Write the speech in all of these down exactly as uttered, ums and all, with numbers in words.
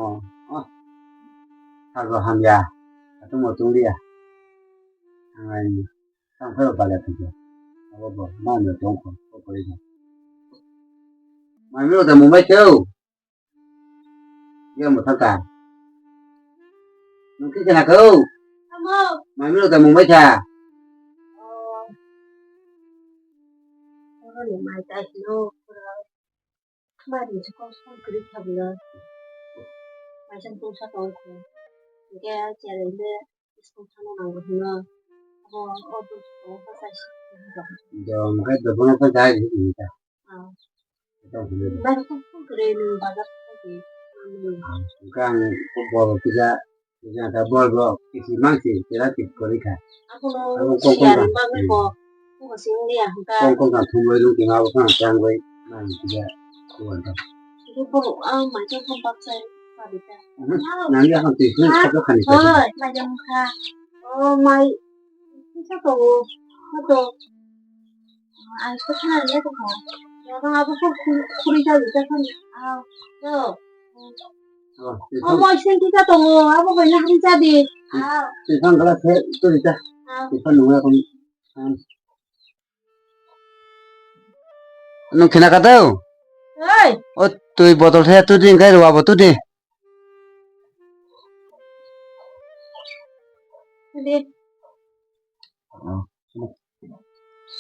Oh, oh. Sago hamya. Atungmo tunglia. Ang ai. Tang phai bala thangkhe. Abo bo, ma no tong kho, ko kori kho. Mai milo da mumbai khe o. Yang mo thangka. Nung khe kana kho. Amo. Mai milo da mumbai kha. Oh. Oro ni mai tai no. Mari se kok kok kri khabla. Mai jang tong sa tong kho. Ge chere le. School thangna nango hino. Abo auto ko bachai si. Dom kai dobono ko jai ni ta. Ah. Dom hino. Bai ko ko kre ni bazar ko ke. Kang ko bol kisa kisa ta bol bo kisi mangsi kira kit kori kha. Abo no. Abo kong kong siar ka. Ba ko ko sing ni ya ka. Kong kong ka thum bai lung kima abo kang kang bai. Nang kisa ko ta. Ko ko ah mai ko ko bachai. Nang ya kan twi twi kha kha ni. Oi, mai jang kha. Oh, mai. Kisa tongo. Kisa tongo. Ang kisa na ya tongo. Ya kan abo ko kuri ja ja kan. Ah, yo. Oh, mai sing kisa tongo. Abo ko na hari jadi. Ah. Twi twi kha kha se tu ri ta. Ah. Twi twi kha nung ya kan. Nung khina ka tau? Oi. O twi botol the tu di kai rwa bo tu di. Di.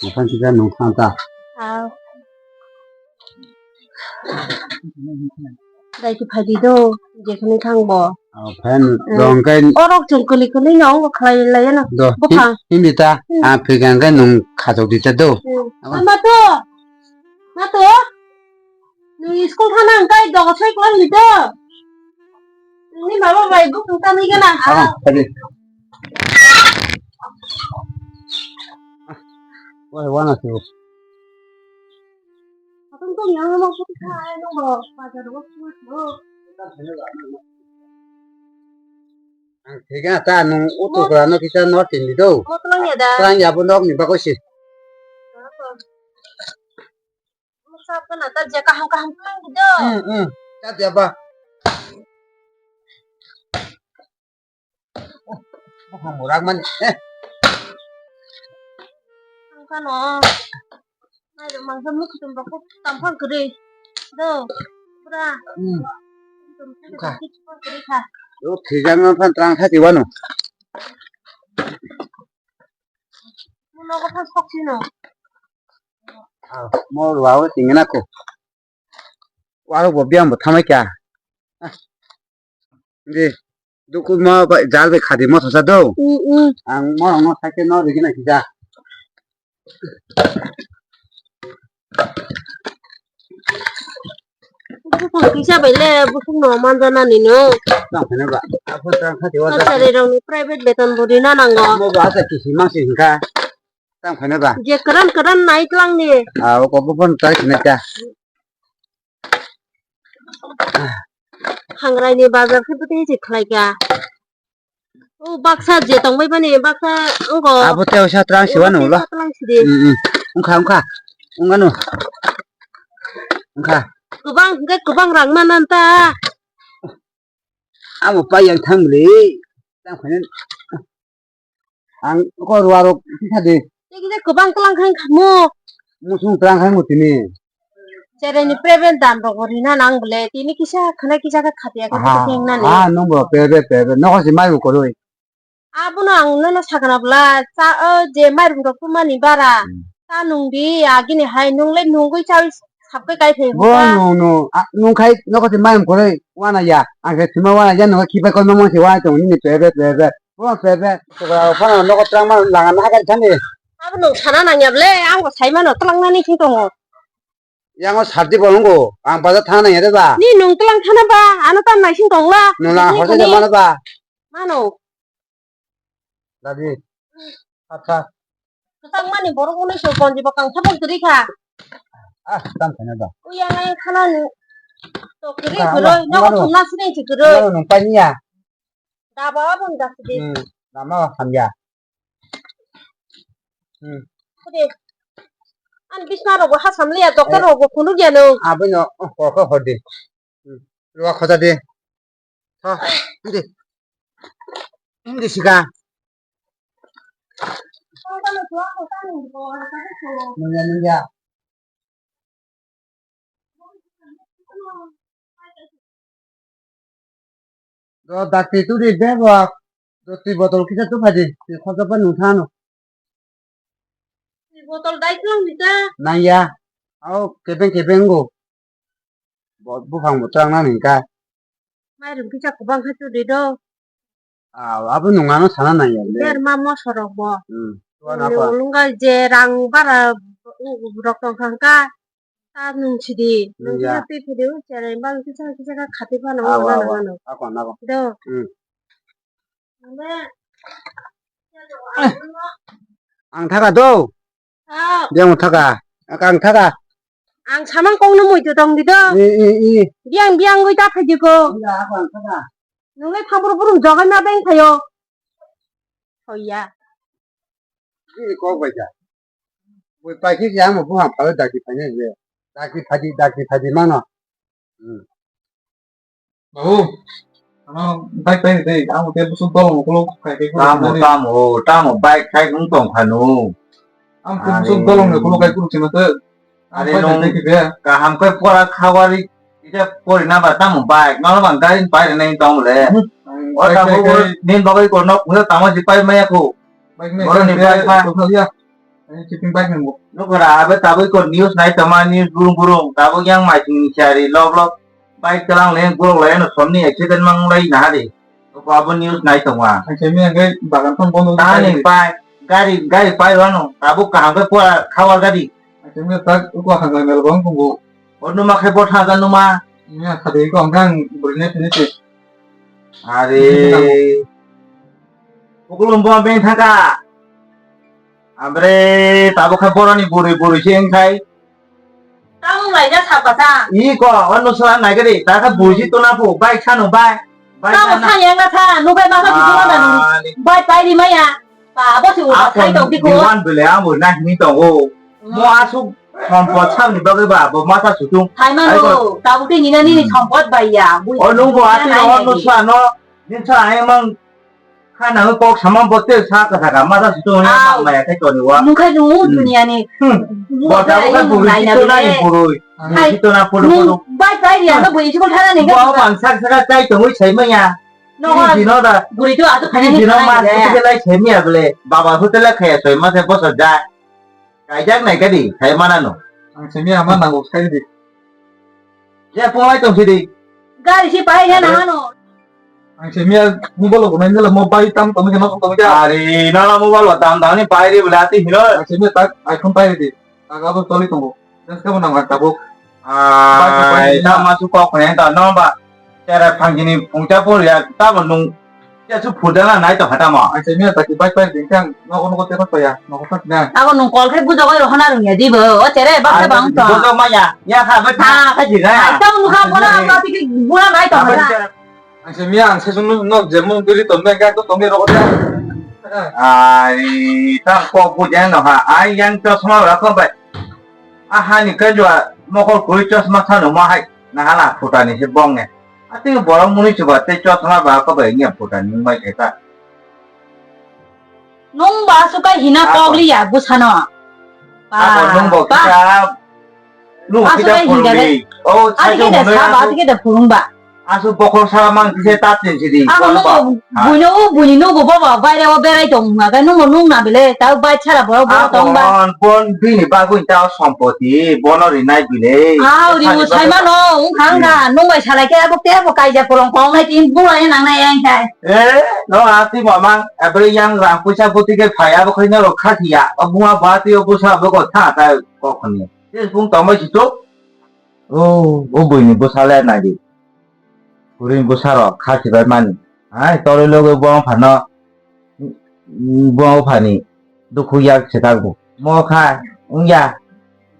Bukan kita nung khanta. Au. Dai ki phai di do, je khani thang bo. Au, phan rong kai. Orok chung kuli kuli no ong khlai lai na. Do. Buphang. Hindi ta, a phigang kai nung khatok di ta do. Ama to. Ma to. Nung school thana ang kai dogo sai klang di do. Ni baba bai buphang ta ni gana. Ah, tadi. Wah, wana tu. Atong tong yang mau putih kai nung bo bazar bo putih bo. Ang thega ta nung utu kora no kisa no tin di do. Mo tlang ya da. Tlang ya bo nok ni ba ko si. Mo sa ko na ta je kaham kaham tlang di do. Hmm hmm. Ta dia ba. Buphang bo rakmani. Eh. Ang kano. Mai rok mangsa mukhutum rok tamphang kwrwi. Do. Pura. Hmm. Mukhutum kha. Tamphang kwrwi kha. O khijang no phan trang kha tiwano. Mo nogo phan sok sino. Ah, mo rwa o tingena ko. Warok bo biyang bo thamai kha. Di, duku mo bai, jal bai khadi mo thosa do. Mm, mm. Ang mo, mo saike no rigi na kija. Buphang kisa bai le, buphang no manjana ni no. Tang phene ba, apo tang khadi wa. Sari rong ni private beton budi na nango. Mo ba sa kisi mangsi hingka. Tang phene ba. Je karan karan nai tlang ni. Ah, o ko buphang tai khina kha. Hangrai ni bazar khe bwtwi se khlai kha. O baksa je tong bai mani baksa wngkha. Abo tei oisa tlang siwa nung lo. Tlang si de. Mm, mm. Wngkha, wngkha. Wngkha no. Wngkha. Kwbang hwnkhe kwbang rang manna ta. Amo pai yang thang le. Tang phai. Ang ko ruwa rok kisa de. Tei kisa kwbang tlang khai khamo. Musung tlang khai mo tini. Jereni private dan rok rina nang bole tini kisa khana kisa kha khatiya kha khe nani. Ah, nung bo private private. Nokho si mai bo koroi. Abono ang nono sakna bwla cha o je mairum rok tuma ni bara. Hmm. Ta nung di agini hai nung le nungwi chawi sabkhe kai phai. Bo nung nung nung khai nokho si mai koroi wana ya. Ang khe sima wana ya nung khipai koi mangma si wana tong nini private private. Bo phebe, chwla phano nogo twlangma langa na hagar thani. Abo nwng sana nangya ble, ang bo sai mano twlangnani sing tongo. Yango sardi bo nungo, ang bazar thana nangya de ba. Ni nwng twlang thana ba, ano tam nai sing tongla. Nwng langa horse de mano ba. Mano. Dadi. Acha. Kwchangmani borok uansuk bonji bo kangsa bo kwrwi kha. Ah, tam khaina da. Uya ngai khana ni. To kwrwi kwrwi, nogo thumna sini si kwrwi. Nwng pai niya. Daba bo ni dasi de. Hmm, lama hamya. Hmm. Kode. Ani bisna rok bo hasam liya, doctor rok bo phunuk ya no. Abino, oh, kok hor de. Hmm. Ruwa khoja de. Tho, hindi. Hindi sika. Nungya, nungya. Do dakti tu di bebak. Do twi botol kisa tu phaji. Twi khosa pa nungthano. Twi botol dai khlong ni ta. Nangya. Au kebeng kebeng go. Bo buphang bo twrang nang hingka. Mairum kisa kubang khe tu di do. Ah, abo nung ano sana nang ya le. Berma moso rok bo. Hmm. Tuan apa? Ulunga je rang bara rok tong kha hwnkha. Ta nung sidi. Nung ya. Kisa twi phidi u cherai bang kisa kisa kha khati phano. Awa, wala awa. Nang ano. Ako, ako. Do. Hmm. Ande. Ang thaka do. Oh. Dia mo thaka. Ang thaka. Ang samang kong no mui tu tong di do. I, i, i. Biang biang goi ta phai di ko. Iya, ako ang thaka. Nungai phang buru buru jogai ma beng phayo. Hoya. Ini kok baca. Bui paikhe ya mo buha palo daki phanya ye. Daki phadi, daki phadi mano. Hmm. Babu, ano bike pai de, ang te busu dolong ukulok khai khai. Tamo, tamo, tamo bike khai nung tong khanu. Ang te busu dolong ukulok khai kuru chima te. Are nung kaham khe pora khawari ija pori na ba tamo bike nono bang gari pai rwnai tong le. O ta bo nin bagwi ko nok phunga tamo si pai maya ko. Bike ne boro ni bike pa. Chipping bike ne bo. Nukora abe tabui ko news nai tama news burung burung tabuk yang mai sing chari lok lok bike kalang le burung le no somni accident mang lai na hari. Ko abo news nai tongwa. Ang chemi ang gai bagan tong bondo. Tani pai gari gari pai wano tabuk kaham khe pora khawar gari. Ang chemi tak uko hangal mel bang tongbo. Ono ma khe bo thaga numa. Nya khade ko ang kang burine tini te. Are. Pukulum bo beng thaka. Amre tabuk khe boroni buri buri se wngkhai. Tamung laija sabasa. I ko, ono sora naigari, ta kha buji tona phu, bai khano bai. Bai khano. Tamo thang yang kha, nubai masa buji wanda nung. Bai pai ri maya. Pa bo si uta sai tong tiko. Wan bele amo na hini tongo. Mo asuk sompot samni bagwi ba, bo masa sutung. Hai mano, tabuk te nina nini sompot bai ya. O nung bo ati ono sora no, nin sora ayang mang. Kha nang kok sama botte sa ka saka mata situ ni maya khai toni wa. Mukhai nu dunia ni. Bota bukan buru situ na ni buru. Situ na puru puru. Bai bai ya no bui sikul thana ni. Wa man sak saka tai tongwi sai maya. No dino da. Buri tu atu khani dino ma lai sai maya bele. Baba hotel khaya sai ma se bosa ja. Kaijak nai kadi, khai mana no. Ang simi ama nango sai di. Ya, pungai tong sidi. Gari si pai ya na ano. Ang simi ya mobile ko nai nila mobile tam tam ke no tam ke. Ari, nala mobile tam tam ni pai ri belati hino. Ang simi tak iPhone pai di. Aga bo toli tongo. Jas ka nang tabuk. Ai, ta ma su kok ne ta no ba. Tere phangini phungcha poriya tamo nung ya su phudana nai to hatamo. Ang simi ya taki bai pai ding kang no no ko te pa ya no ko na. Ako nung kol khai bujo ko hona rung ya di bo. O tere ba ka bang to. Bujo ma ya. Ya kha ba tha kha ji na. Ai tamo nung kha bona ba tiki bura nai to hata. Ang simi ya ang sejong no je mung duri to me ga to to me ro ko. Ai ta ko bu ja no ha. Ai yang to sama ra ko ba. Ahani kajua mokol kuri chosma sanu ma hai nahala phutani se bong ne. Ati borok muni chuba tei chosma ba ko bai nya phutani mai khe ta. Nung ba su kai hina kok li ya bu sano. Ako nung bo kita lu kita phurung di. Oh, sai jong hunu. Ati kita phurung ba. Asu bokhok sala mang kise ta tin sidi. Ako nugo buino u buini nugo bobo baire o berai tong ma kai nugo nung na bile ta bai sara borok borok tong ba. Bon bon bini bagwi ta sompoti bono rinai bile. Au ri u sai mano ung khang ga nung bai salai ke abo ke abo kaija korong kong nai tin bula ya nang nai yang kai. Eh, no ati mamang abri yang rang puisa buti ke phai abo khai no rok kha thiya. O bunga bati o busa abo ko tha ta kok ni. Tes bung tong bai situ. O o buini busa le nai di. Kwrwi bwsarok kha khibaimani. Hai, torwi logwi bo wngphano, bo wngphani dukhu yak swkakgo. Mo kha wngya,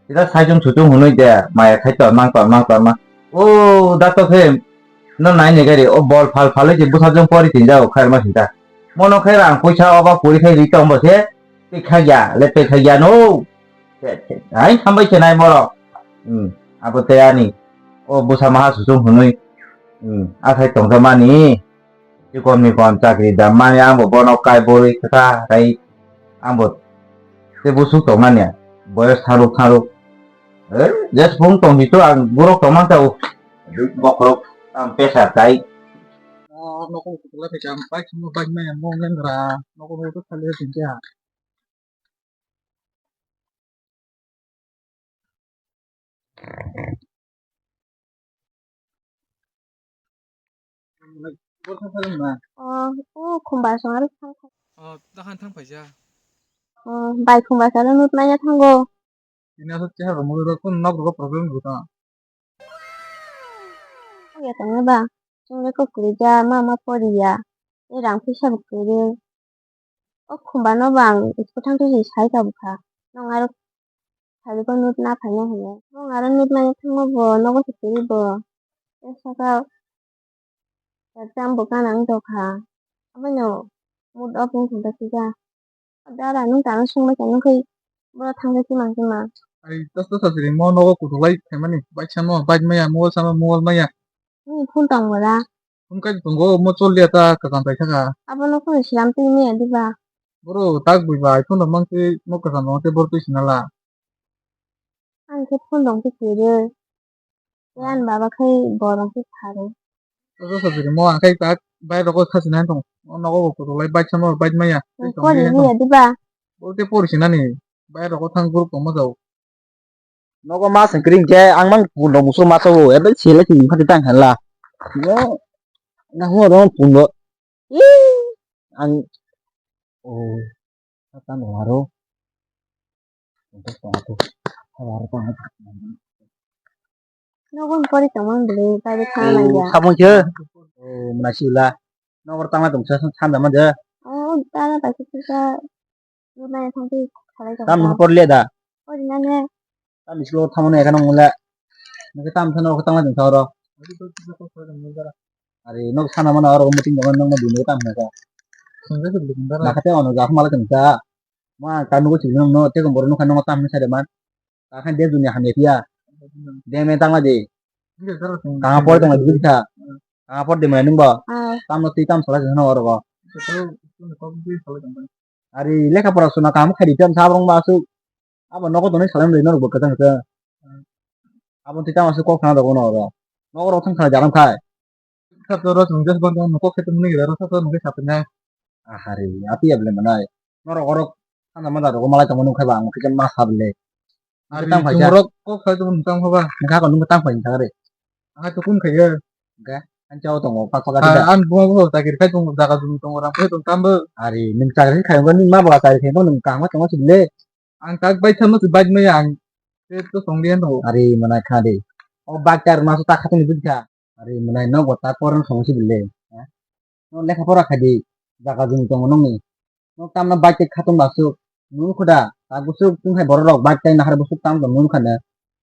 sida saichung suchung hwnwi de, maya khai tormang, tormang, tormang. O dato khe no naini gari, o bol phal phalwi se bwsajwng pori tinjago khairma sinta. Mono khe rang puisa oba puri khai ri tongbo se, twi khakya, le twi khakya no. Hai, hambai se nai borok. Hmm, abo tei ani. O bwsa maha suchung hwnwi. Hmm, athai tongjakmani, chikomni kom chakri da mani, ang bo bono kai borwi kwtha hai, ang bo tei busuk tongmani, boyos tharuk tharuk. Eh, just phone tong di to, ang borok tongmani ta o, bokhorok, ang pesa tai. Oh, nokol kutula khe ang bike simo bike maya mo ngengra, nokol kutula khe. O, o khumbar song aro thang thang. O, dakhan thang phaisa. O, bai khumbar song aro nut maya thango. Tini aswk chehara rok mui rok phano nok rok problem rwkha. Ya tongna ba, chwngno kok kwrwi ja, ma ma poriya. Tei rang pisa bo kwrwi. O khumba no bo ang school thang thang sai tabukha. Nong aro phaibo nut na phaina hinwi. Nong aro nut nai thangma bo nogo se kwrwi bo. Tei saka exam bo gana wng tongkha. Abono mood off wng thangkha sida. Dara nwng tano swngbai tong nokhe boro thangkhe kimang kimang. Ai, tas tas asiri mo nogo kuthulai phaimani, bike samo bike maya, mobile samo mobile maya. Nini phone tong bora? Phone kai tongo, mo chol liya ta kwcham pai thaka. Abono phone slam twi maya diba? Boro tak bui ba iPhone rok mang twi mo kwcham rok tei boro twi sinala. Ang khe phone rok khe kwrwi. Tei ani baba khai borok khe pharo. Joto sajagwi mo ang khai tak bai rogo sasinai tong. O nogo bo kuthulai bike samo bike maya. Tei tong Pori di maya diba? Bo tei pori sinani bai rogo thang group tongma jao. Nogo ma sengkring khe ang mang pundo musu ma sabo ebe sele ki phati tang hala. No na huwa ro pundo. Ih, ang, oh, satan waro. Untuk tong aku. Waro tong aku. Nogo pori tongmani bwlwi bai bai thang nangya. Samung khe. Oh, mwnai sila. Nogo tangna tong sa sanda ma de. Oh, tana bai khe kisa. Nai thang twi khalai tong. Tam por le da. Pori nane. Tam islo thamone ekano mula. Nake tam thano ko tangna tong sa oro. Are nok sana mana oro meeting jaman nang ma dun tam na ka. Sengke se dun dara. Nakate ono jak mala tong sa. Ma kanu ko chibino no te ko boro no kanu tam ni sare man. Ka khan de dunia hamya tiya. De me tangla de. Kanga pore tongla de bujikha. Kanga pore de mane nungba. Tamno twi tam sala jeno oro go. Ari lekha pora suna kam khai di tam sabrong ba su. Abo nogo tonwi salam de norok bo kwthang kwthang. Abo twi tam asu kok sana dogo no oro. Nogo rok thang sana jaram khai. Sat oro chwng just bang tong kok khe tong ngi ro sat oro khe sapna. Ahari, api able manai. Norok orok sana mada rok malai tongma nukha ba ang khe ma sable. Ari tang phai chwng ja. Rok kok sai tong tang phaba. Nokha ko nung tang phai thare. Aha to kun khaiya. Ga, an chao tongo pak pak. Ah, ati da. An bo bo takir khai tong jaga jung tong ram khai tong tambo. Ari, nung takir khai tong ni ma ba takir khai tong nung kang ma tong sile. Ang tak bai thangma se bike maya ang te to song lian tho. Ari manai kha de. O bike tar ma su ta khatong ni bujikha. Ari manai no go ta porno song si bile. Ha? No lekha pora khai di. Jaga jung tongo nongni. No tamna bike te khatong ba su. Nung khuda. Ta gusuk tung hai borok rok bike tai nahar busuk tam tong nung khana.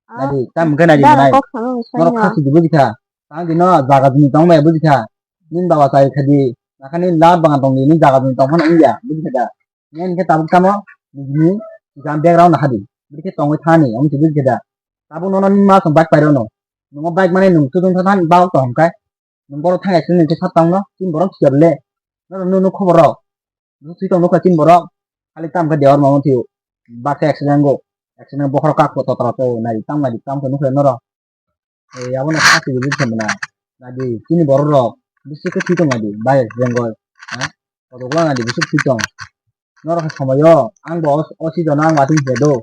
Ah, nadi tam khe nadi dara manai. Kok sama norok misalnya. Khasi di bujikha. Tang di no jaga jung tong maya bujikha. Nin bawa tai khadi. Nakhani la banga tong di ni jaga jung tong phano iya bujikha da. Nini khe tabuk tamo nini jam background hadi. Bini khe tongwi thani, omo twi bini khe da. Tabuk nono nini ma song bike pairokno. Nungo bike mani nung tutung thani bawk tong hwn khe. Nung borok thang accident khe sat tangno, chini borok thiyar le. Nono nunu khobor rok. Nung thwi tong nukha chini borok. Khali tam khe dewar mamo thwiyo. Bak khe accident go. Accident bokhorok kak totra to nai tam nai tam khe nukha norok. Ei, abono khasi guri khe mwnai. Nadi, chini borok rok bisi khe thwi tong nadi, bai Bengal. Ha? Kotok lang nadi, bisi thwi tong. Norok khe somoyo, ang bo o, o season o ang watwi se do.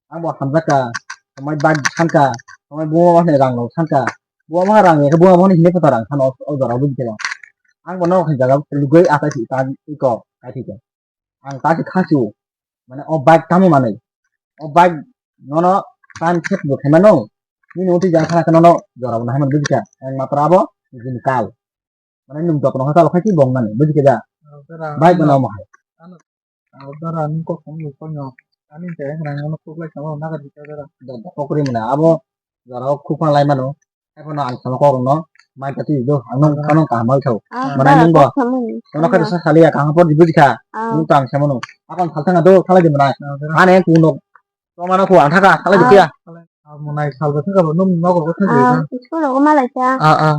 Ang bo hamjakka, somoi bike sanka, somoi buma bo rang rok sanka. Buma bo rang ya khe buma bo hinwi khe rang sano o jora bujikhe. Ang bo norok khe jaga lugui atai si ta iko, kai si ko. Ang ta khe khasi o. Mane o bike tamo manwi. O bike nono tan khe bo khaimano. Nini uti jang khana khe nono jora bo nahai man bujikha. Ang matra abo nini kal. Mane nung jotno khe kal khai bong mani bujikha da. Bike bo namo hai. Dara ni kok kong ni kong no. Ani te nang no kok lai kamo naga dikha dara. Kokri mane abo jora o khukma lai mano. Ekhon ang sama kok no mai ta twi do ang nong khano kaham thau. Ah, manai nung bo. Kok samani. Kono khe sa sali ya kaham por di bujikha. Ah. Nung tang sama no. Akon sal thanga do khala di manai. Ah, dara. Ane kuno. To mana ku ang thaka khala di kya. Ah, manai sal ba thaka bo nung nogo ko thaka. Ah, school rogo malai ta. Ah, ah.